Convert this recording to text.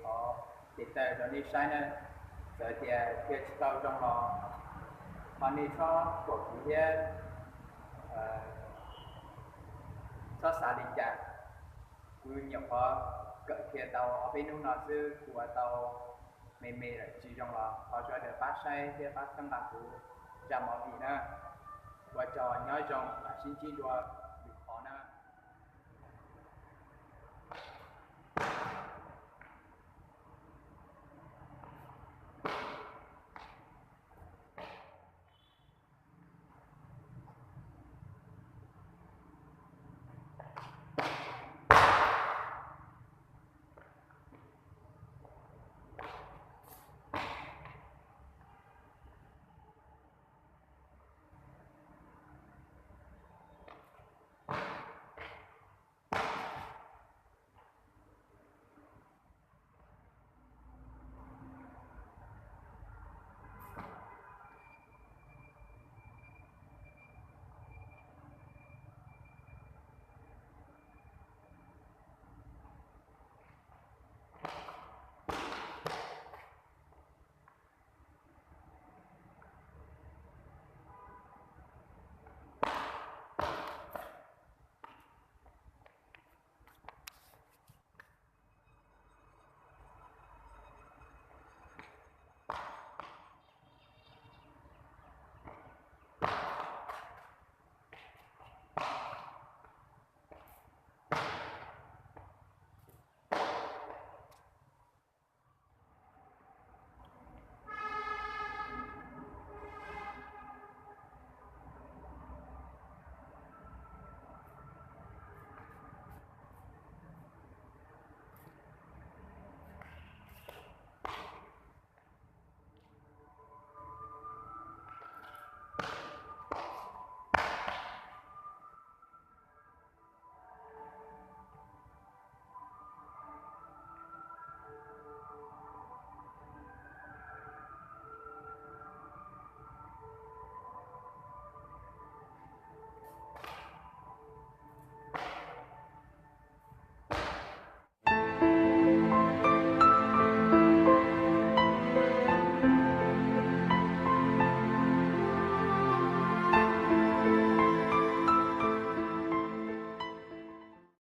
Qhov tes taw rau nej saib na, txawm tias qhia tsis tau zoo los thov nej txhob thuam kuv thiab txhob xav li cas. Kuv nyuam qhuav kawm qhia tau ob peb hnub no xwb, kuv ua tau me me lawm, tsis zoo los thov sawv daws pab saib thiab pab txhawb nqa kuv zaj movie na. Ua tsaug, nyob zoo, mam sib ntsib dua.